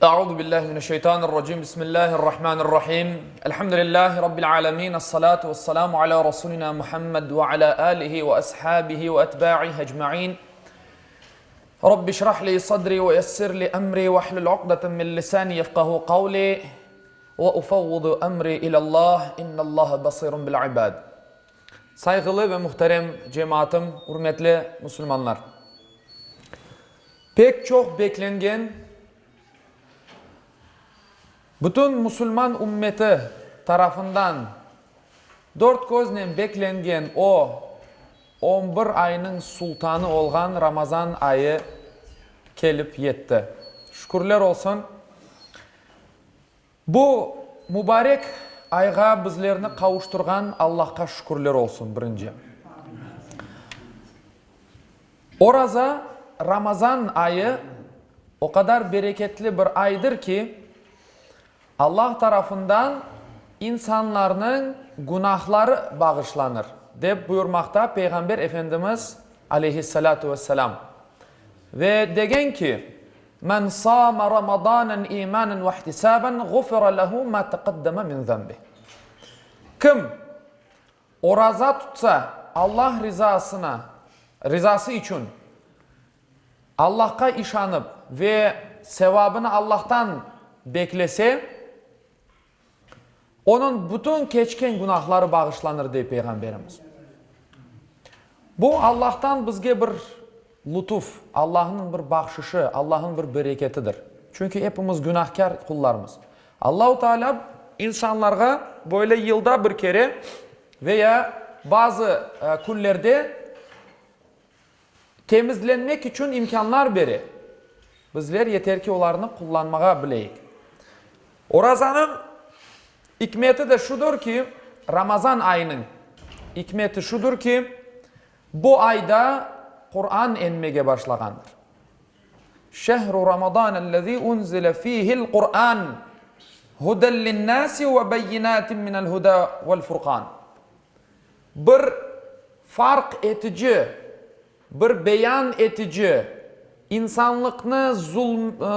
Euzu billahi mineşşeytanirracim. Bismillahirrahmanirrahim. Elhamdülillahi rabbil alamin. Essalatu vesselamu ala rasulina Muhammed ve ala alihi ve ashabihi ve etba'ihi ecmaîn. Rabbi şrah li sadri ve yessir li emri ve hlul uqdeten min lisani yefkahu kavli ve ufevvidu emri ilallah. İnnallaha basirun bil ibad. Sayğılı ve muhterem cemaatım, ürmetli musulmanlar! Pek çoq beklengen, bütün musulman ümmeti tarafından dört köznen beklengen o on bir aynıñ sultanı olğan Ramazan ayı kelip yetti. Şükürler olsun, bu mubarek ayğa bizlerni qavuştırğan Allahqa şükürler olsun, birinci. Oraza, Ramazan ayı o qadar bereketli bir aydır ki, Allah tarafından insanlarnıñ günahları bağışlanır, dep buyurmaqta Peyğamber Efendimiz, aleyhissalâtu vesselâm. Ve degen ki, Men sâme Ramazânen îmânen ve ihtisâben gufira lehu mâ teqaddeme min zenbih. Kim Oraza tutsa, Allah rizasına, rizası içün Allahqa işanıp ve sevabını Allahtan beklese, onıñ bütün keçken günahları bağışlanır, dey Peyğamberimiz. Bu Allahtan bizge bir lutuf, Allahnıñ bir bahşışı, Allahnıñ bir bereketidir. Çünki epimiz günahkâr qullarmız. Allahu Teala insanlarğa böyle yılda bir kere veya bazı künlerde temizlenmek içün imkânlar bere. Bizler yeter ki olarnı qullanmağa bileyik. Orazanıñ ikmeti de şudur ki, Ramazan ayınıñ ikmeti şudur ki, bu ayda Quran enmege başlağandır. Şehru Ramazanellezî unzile fîhil Qur'an huden linnâsi ve beyinâtin minel hudâ vel furqân. Bir farq etici, bir beyan etici, insanlıqnı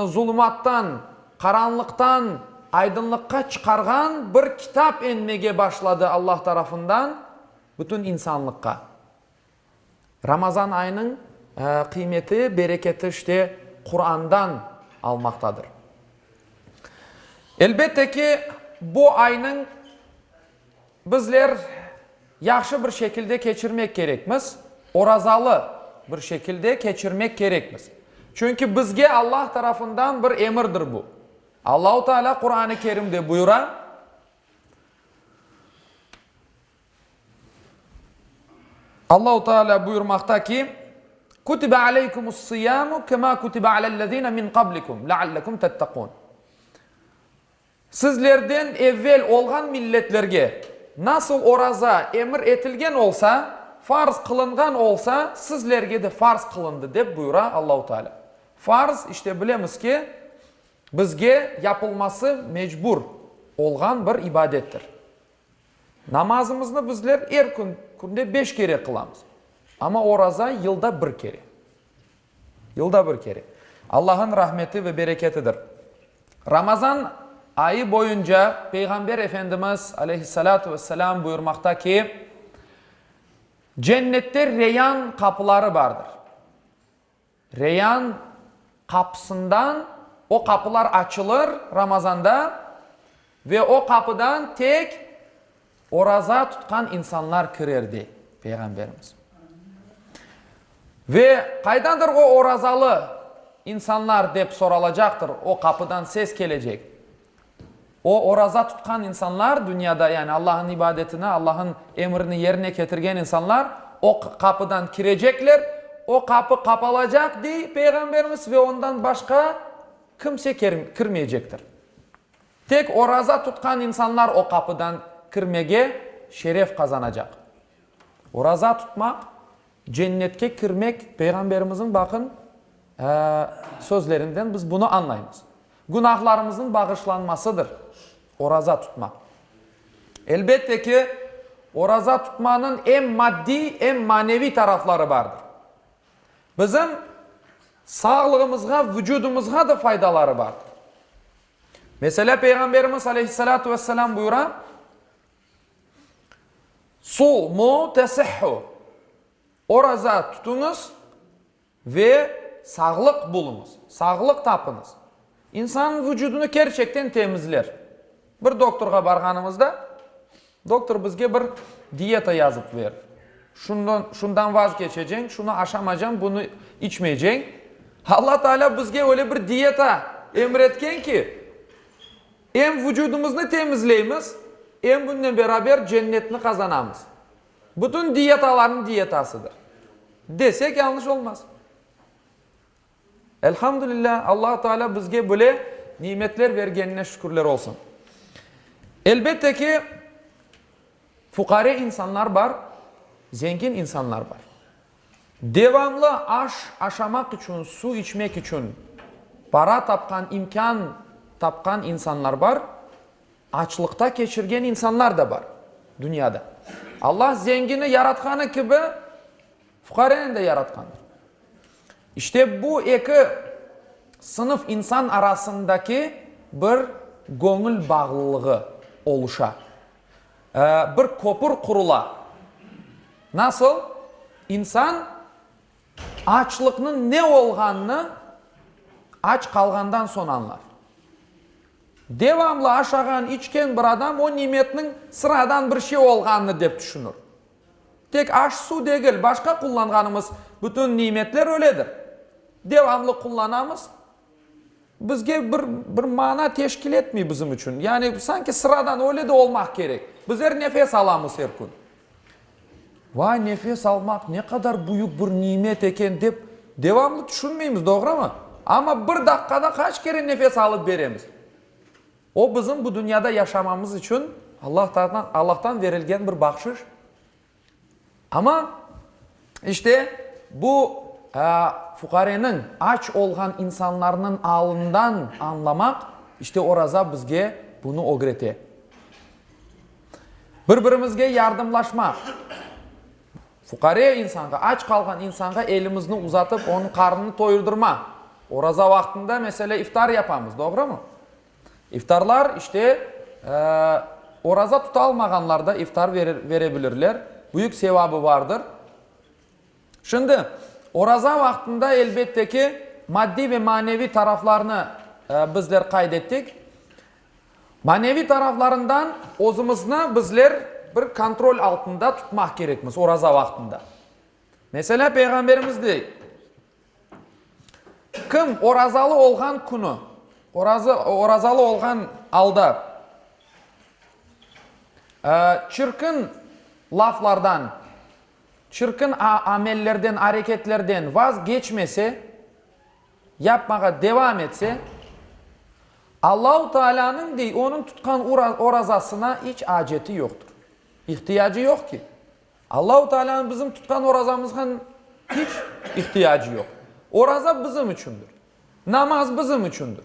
zulumattan, qaranlıqtan aydınlıqqa çıqarğan bir kitap enmege başladı Allah tarafından bütün insanlıqqa. Ramazan ayınıñ qıymeti, bereketi işte Qurandan almaqtadır. Elbette ki, bu aynıñ bizler yahşı bir şekilde keçirmek kerekmiz, orazalı bir şekilde keçirmek kerekmiz. Çünki bizge Allah tarafından bir emirdir bu. Allahu Teala Quran-ı Kerimde buyura, Allahu Teala buyurmaqta ki, Kutibe aleykumus-siyamu kema kutibe alellezine min qablikum leallekum tettaqun. Sizlerden evvel olğan milletlerge nasıl oraza emir etilgen olsa, farz qılınğan olsa, sizlerge de farz qılındı, dep buyura Allahu Teala. Farz, işte bilemiz ki, bizge yapılması mecbur olğan bir ibadettir. Namazımıznı bizler er kün, künde beş kere qılamız. Amma oraza yılda bir kere. Yılda bir kere. Allah'ın rahmeti ve bereketidir. Ramazan ayı boyunca Peyğamber Efendimiz aleyhissalâtu vesselâm buyurmaqta ki, Cennette Reyan qapıları bardır. Reyan qapısından o qapılar açılır Ramazanda ve o qapıdan tek oraza tutqan insanlar kirer, dey Peyğamberimiz. Ve qaydandır o orazalı insanlar dep soralacaqtır, o qapıdan ses kelecek. O oraza tutqan insanlar dünyada, yani Allah'ın ibadetini, Allah'ın emrini yerine ketirgen insanlar o qapıdan kirecekler, o qapı qapalacaq, dey Peyğamberimiz, ve ondan başqa kimse kirmeycektir. Tek oraza tutqan insanlar o qapıdan kirmege şeref qazanacaq. Oraza tutmaq, cennetke kirmek, Peyğamberimizniñ, baqın, sözlerinden biz bunı añlaymız. Günahlarımıznıñ bağışlanmasıdır oraza tutmaq. Elbette ki, oraza tutmanıñ em maddiy, em maneviy tarafları bardır. Bizim sağlığımızğa, vucudımızğa da faydaları bardır. Meselâ, Peyğamberimiz aleyhissalâtu vesselâm buyura, Sumu tesihhu, Oraza tutuñız ve sağlıq buluñız, sağlıq tapıñız. İnsan vucudını kerçekten temizler. Bir doktorğa barğanımızda, doktor bizge bir diyeta yazıp verir. Şundan, şundan vazgeçeceñ, şunı aşamacañ, bunı içmeyceñ. Alla Teala bizge öyle bir diyeta emir etken ki, em vucudımıznı temizleymiz, em bunnen beraber cennetni qazanamız. Bütün diyetalarnıñ diyetasıdır, desek yañlış olmaz. Elhamdülillah, Allahu Teala bizge böyle nimetler vergenine şükürler olsun. Elbette ki, fuqare insanlar bar, zengin insanlar bar. Devamlı aş aşamaq içün, suv içmek içün para tapqan, imkân tapqan insanlar bar, Açlıqta keçirgen insanlar da bar dünyada. Allah zengini yaratqanı kibi, fuqareni de yaratqandır. İşte bu eki sınıf insan arasındaki bir göñül bağlılığı oluşa. Bir köpür qurula. Nasıl? İnsan açlıqnıñ ne olğanını aç qalğandan soñ añlar. Devamlı aşağan, içken bir adam o nimetniñ sıradan bir şey olğanını dep tüşünir. Tek aş-suv degil, başqa qullanğanımız bütün nimetler öyledir. Devamlı qullanamız, bizge bir, bir mana teşkil etmey bizim içün. Yani sanki sıradan, öyle de olmaq kerek. Bizler nefes alamız er kün. Vay, nefes almaq ne qadar büyük bir nimet eken dep devamlı tüşünmeymiz, doğrumı? Amma bir daqqada qaç kere nefes alıp beremiz? O bizim bu dünyada yaşamamız içün Allah Allahtan berilgen bir bahşış. Amma işte bu fuqareniñ, aç olğan insanlarnıñ alından añlamaq, işte oraza bizge bunı ögrete. Bir-birimizge yardımlaşmaq, fuqare insanğa, aç qalğan insanğa elimizni uzatıp, onıñ qarnını toyurdırmaq. Oraza vaqtında, meselâ, iftar yapamız, doğrumı? İftarlar, işte, oraza tutalmağanlar da iftar vere bilirler, büyük sevabı vardır. Şimdi, oraza vaqtında, elbette ki, maddiy ve maneviy taraflarnı bizler qayd ettik. Maneviy taraflarından özümizni bizler bir kontrol altında tutmaq kerekmiz oraza vaqtında. Meselâ, Peyğamberimiz dey, Kim orazalı olğan künü, orazalı olğan alda çirkin laflardan, çirkin amellerden, areketlerden vazgeçmese, yapmağa devam etse, Allahu Taalânıñ, dey, onıñ tutqan orazasına iç aceti yoqtır. İhtiyacı yoq ki. Allahu Taalânıñ bizim tutqan orazamızğa hiç ihtiyacı yoq. Oraza bizim içündir. Namaz bizim içündir.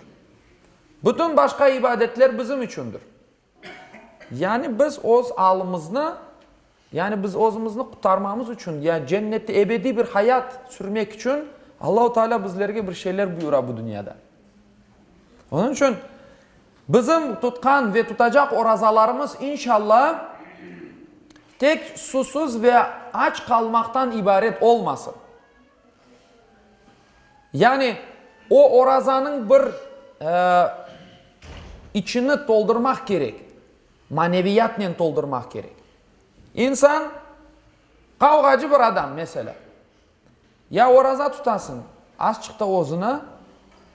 Bütün başqa ibadetler bizim içündir. Yani biz öz alımıznı, yani biz özümizni qurtarmamız içün, ya cennette ebediy bir hayat sürmek içün Allahu Teala bizlerge bir şeyler buyura bu dünyada. Onıñ içün bizim tutqan ve tutacaq orazalarımız inşallah tek susuz ve aç qalmaqtan ibaret olmasın. Yani o orazanıñ bir içini toldurmaq kerek, maneviyatnen toldurmaq kerek. İnsan, qavğacı bir adam, meselâ, ya oraza tutasıñ, azçıq ta özüni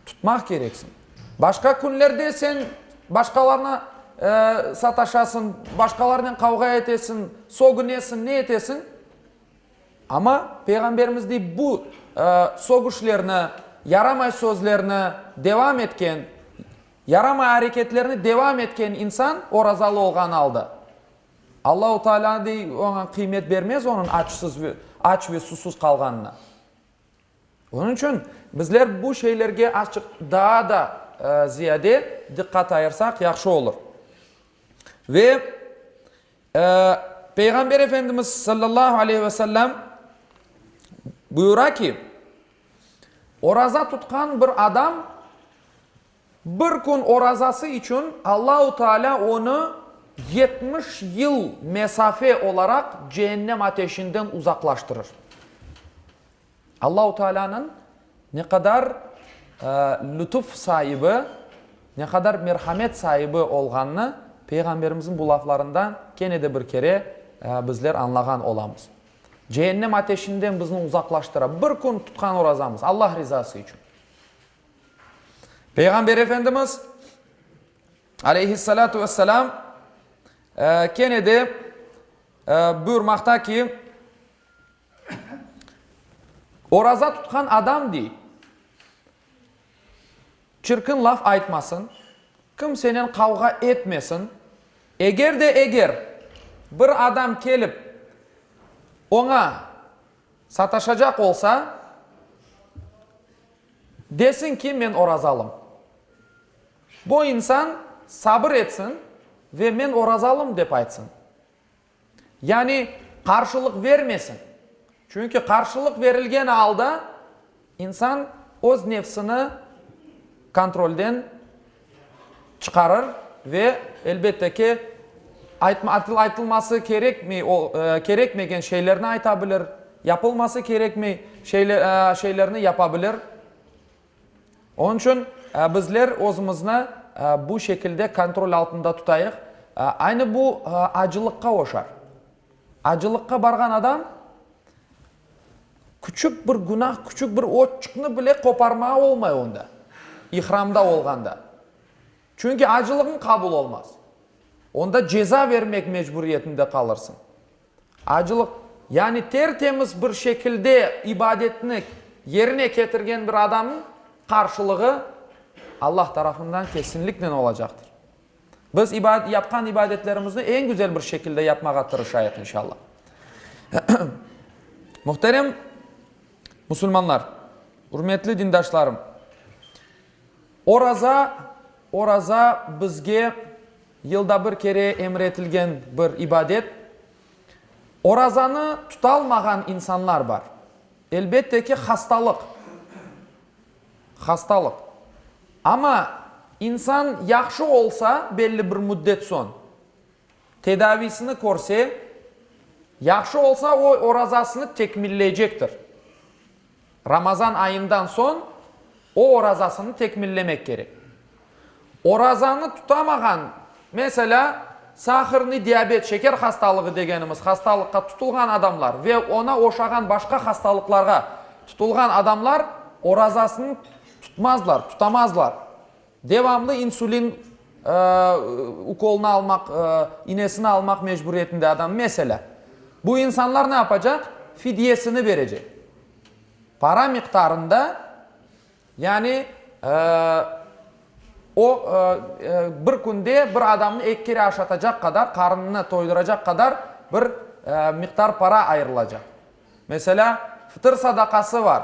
tutmaq kereksiñ. Başqa künlerde sen başqalarına sataşasıñ, başqalarnen qavğa etesiñ, sögünesiñ, ne etesiñ? Amma Peyğamberimiz dey, bu sögüşlerni, yaramay sözlerni devam etken, yaramay areketlerni devam etken insan orazalı olğanı alda, Allahu Teala dey, oña qıymet bermez onıñ açsız ve aç ve susuz qalğanına. Onıñ içün bizler bu şeylerge azçıq daa da ziyade diqqat ayırsaq yahşı olur. Ve Peyğamber Efendimiz sallallahu aleyhi ve sellem buyura ki, oraza tutqan bir adam. Bir kün orazası içün Allahu Teala onı 70 yıl mesafe olaraq ceennem ateşinden uzaqlaştırır. Allahu Tealanıñ ne qadar lütuf saibi, ne qadar merhamet saibi olğanını Peyğamberimizniñ bu laflarından kene de bir kere bizler añlağan olamız. Ceennem ateşinden bizni uzaqlaştıra bir kün tutqan orazamız, Allah rizası içün. Peyğamber Efendimiz, aleyhissalâtu vesselâm, kene de buyurmaqta ki, Oraza tutqan adam, dey, çirkin laf aytmasın, kimsenen qavğa etmesin. Eger de eger bir adam kelip oña sataşacaq olsa, desin ki, men orazalım. Bu insan sabır etsin ve men orazalım dep aytsın. Yani qarşılıq vermesin. Çünki qarşılıq verilgen alda insan öz nefsini kontrolden çıqarır ve, elbette ki, aytılması kerekmegen şeylerni ayta bilir, yapılması kerekmey şeylerni yapa bilir. Onıñ içün bizler özümizni bu şekilde kontrol altında tutayıq. Aynı bu acılıqqa oşar. Acılıqqa barğan adam küçük bir günah, küçük bir otçıqnı bile qoparmağa olmay onda, ihramda olğanda. Çünki acılığıñ qabul olmaz. Onda ceza vermek mecburiyetinde qalırsıñ. Acılıq, yani ter-temiz bir şekilde ibadetni yerine ketirgen bir adamnıñ qarşılığı Allah tarafından kesinliknen olacaqtır. Biz yapqan ibadetlerimizni eñ güzel bir şekilde yapmağa tırışayıq, inşallah. Muhterem musulmanlar, ürmetli dindaşlarım, oraza, oraza bizge Yılda bir kere emir etilgen bir ibadet. Orazanı tutalmağan insanlar bar. Elbette ki, hastalıq. Hastalıq. Amma insan yahşı olsa, belli bir müddet soñ, tedavisini körse, yahşı olsa, o, orazasını tekmilleycektir. Ramazan ayından soñ o orazasını tekmillemek kerek. Orazanı tutamağan, meselâ, sahırnıy diabet, şeker hastalığı degenimiz hastalıqqa tutulğan adamlar ve oña oşağan başqa hastalıqlarğa tutulğan adamlar orazasını tutmazlar, tutamazlar. Devamlı insulin ukolını almaq, inesini almaq mecburiyetinde adam, meselâ. Bu insanlar ne yapacaq? Fidyesini berecek. Para miqdarında, yani o, bir künde bir adamnı eki kere aşatacaq qadar, qarnını toyduracaq qadar bir miqdar para ayırılacaq. Meselâ, fıtır sadaqası bar.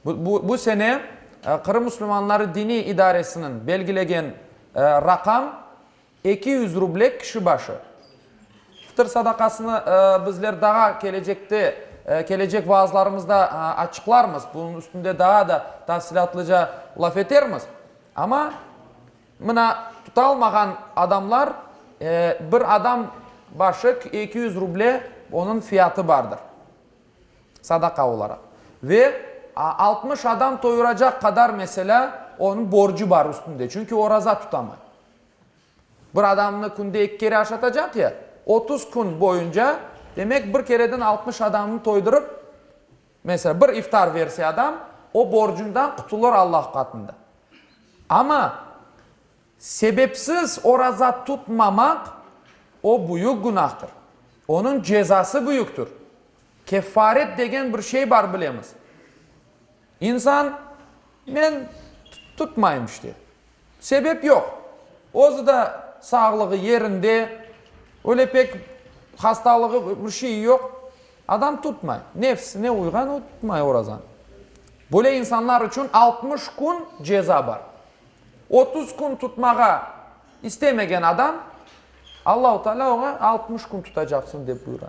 Bu sene Qırım musulmanları diniy idaresiniñ belgilegen raqam 200 ruble kişi başı. Fıtır sadaqasını bizler daa kelecekte, kelecek vaazlarımızda açıqlarmız, bunıñ üstünde daa da tafsilâtlıca laf etermiz. Amma mına tutalmağan adamlar bir adam başı 200 ruble onıñ fiyatı bardır. Sadaqa olaraq. Ve 60 adam toyuracaq qadar, meselâ, onıñ borcu bar üstünde, çünki oraza tutamay. Bir adamnı künde eki kere aşatacaq ya, 30 kün boyunca, demek, bir kereden 60 adamnı toydurıp, meselâ, bir iftar verse adam, o borcundan qutulır Allah qatında. Amma Sebepsiz oraza tutmamaq, o büyük günahtır. Onıñ cezası büyüktir. Keffaret degen bir şey bar bilemiz. İnsan, men tutmayım işte. Sebep yoq. Özü de sağlığı yerinde, öyle pek hastalığı bir şeyi yoq. Adam tutmay. Nefsine uyğan o tutmay orazanı. Böyle insanlar içün 60 kün ceza bar. 30 kün tutmağa istemegen adam, Allahu Teala oña 60 kün tutacaqsıñ dep buyura.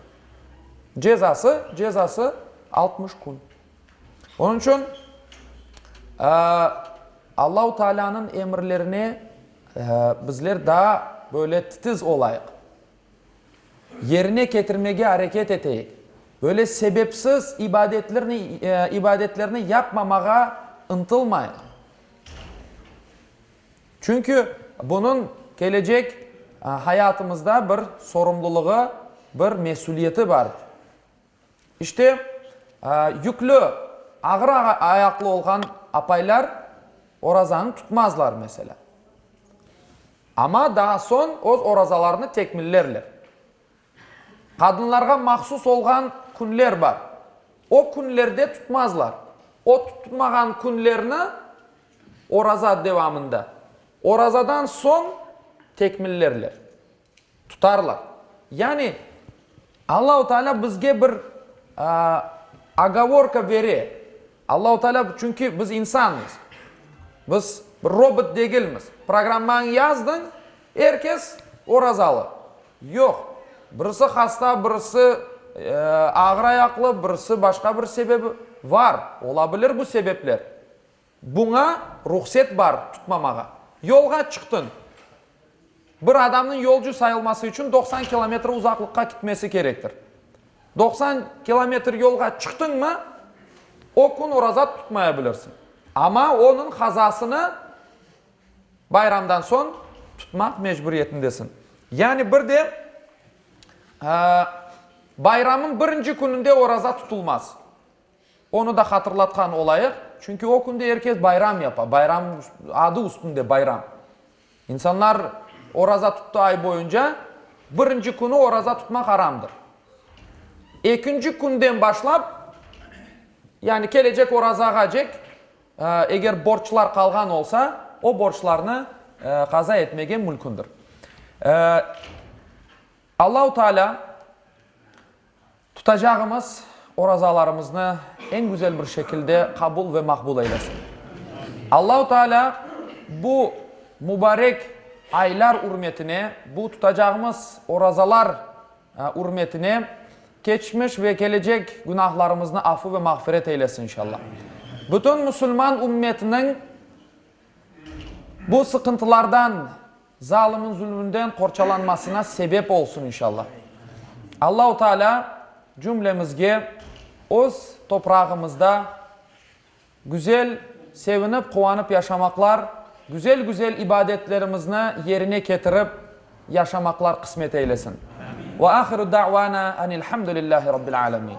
Cezası, cezası 60 kün. Onıñ içün. Allahu Taalânıñ emirlerine bizler daa böyle titiz olayıq. Yerine ketirmege areket eteyik. Böyle sebepsiz ibadetlerni yapmamağa ıntılmayıq. Çünki bunıñ kelecek hayatımızda bir sorumluluğı, bir mesüliyeti bardır. İşte, yüklü, ağır ayaqlı olğan apaylar orazanı tutmazlar, meselâ. Amma daa soñ öz orazalarını tekmillerler. Qadınlarğa mahsus olğan künler bar. O künlerde tutmazlar. O tutmağan künlerni oraza devamında, orazadan soñ tekmillerler. Tutarlar. Yani, Allahu Teala bizge bir ogovorka bere. Allahu Teala, çünki biz insanmız. Biz bir robot degilmiz. Programmanı yazdıñ, er kes orazalı. Yoq. Birisi hasta, birisi ağır ayaqlı, birisi başqa bir sebebi var. Ola bilir bu sebepler. Buña ruhset bar tutmamağa. Yolğa çıqtıñ. Bir adamnıñ yolcu sayılması içün 90 kilometr uzaqlıqqa kitmesi kerektir. 90 kilometr yolğa çıqtıñmı, o kün oraza tutmaya bilirsiñ. Amma onıñ qazasını bayramdan soñ tutmaq mecburiyetindesiñ. Yani bir de bayramnıñ birinci kününde oraza tutulmaz. Onı da hatırlatqan olayıq, çünki o künde er kes bayram yapa, bayram, adı üstünde bayram. İnsanlar oraza tuttı ay boyunca, birinci künü oraza tutmaq aramdır. Ekinci künden başlap, yani kelecek orazağacek, eger borclar qalğan olsa, o borclarnı qaza etmege mülkündir. Allahu Teala Tutacağımız orazalarımıznı eñ güzel bir şekilde qabul ve maqbul eylesin. Allahu Teala bu mubarek aylar ürmetine, bu tutacağımız orazalar ürmetine keçmiş ve kelecek günahlarımıznı afu ve mağfiret eylesin inşallah. Bütün musulman ümmetiniñ bu sıqıntılardan Zalımın zulmünden qorçalanmasına sebep olsun inşallah. Allahu Teala cümlemizge öz toprağımızda güzel, sevinip, quvanıp yaşamaqlar, güzel-güzel ibadetlerimizni yerine ketirip yaşamaqlar qısmet eylesin. Ve ahiru da'vana anilhamdülillahi rabbil alemin.